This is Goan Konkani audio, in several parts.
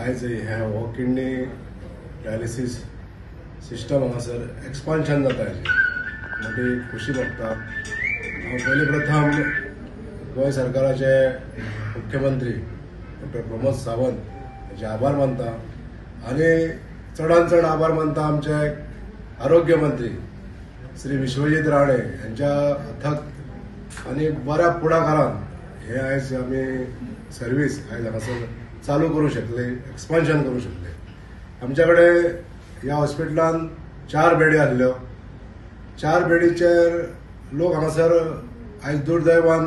आयज हे हो किडनी डायलिसीस सिस्टम हांगासर एक्सपान्शन जाता हेजें मोठी खुशी भोगता. हांव पयले प्रथम गोंय सरकाराचे मुख्यमंत्री डॉक्टर प्रमोद सावंत हांचे आभार मानता आनी चडान चड आभार मानता आमचे आरोग्य मंत्री श्री विश्वजीत राणे यांच्या अथक आनी बऱ्या पुढाकारान हे आयज आमी सर्वीस आयज हांगासर चालू करूं शकले, एक्सपान्शन करूं शकले. आमच्या कडेन ह्या हॉस्पिटलान 4 बेडी आसल्यो. 4 बेडीचेर लोक हांगासर आयज दुर्दैवान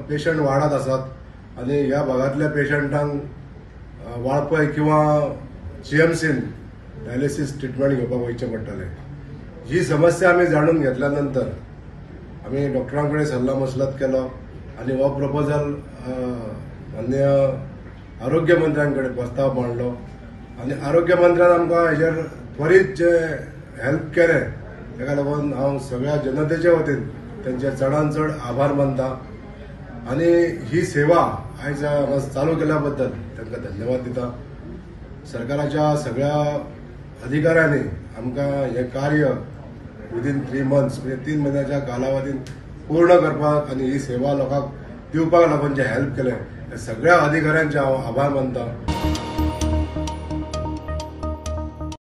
पेशंट वाडत आसात आनी ह्या भागांतल्या पेशंटांक वाळपय किंवा जीएमसीन डायलिसीस ट्रिटमेंट घेवपाक वयचें पडटालें. ही समस्या आमी जाणून घेतल्या नंतर आमी डॉक्टरां कडेन सल्ला मसलत केलो आनी हो प्रपोजल माननीय आरोग्य मंत्र्यां कडेन प्रस्ताव मांडलो आनी आरोग्य मंत्र्यान आमकां हेजेर त्वरीत जे हेल्प केलें ताका लागून हांव सगळ्या जनतेच्या वतीन तांचे चडान चड आभार मानता आनी ही सेवा आयज हांगा चालू केल्या बद्दल तांकां धन्यवाद दिता. सरकाराच्या सगळ्या अधिकाऱ्यांनी आमकां हें कार्य विदीन 3 मंथ्स म्हणजे 3 म्हयन्याच्या कालावधीन पूर्ण करपाक आनी ही सेवा लोकांक दिवपाक लागून जे हेल्प केलें त्या सगळ्या अधिकाऱ्यांचे हांव आभार मानता.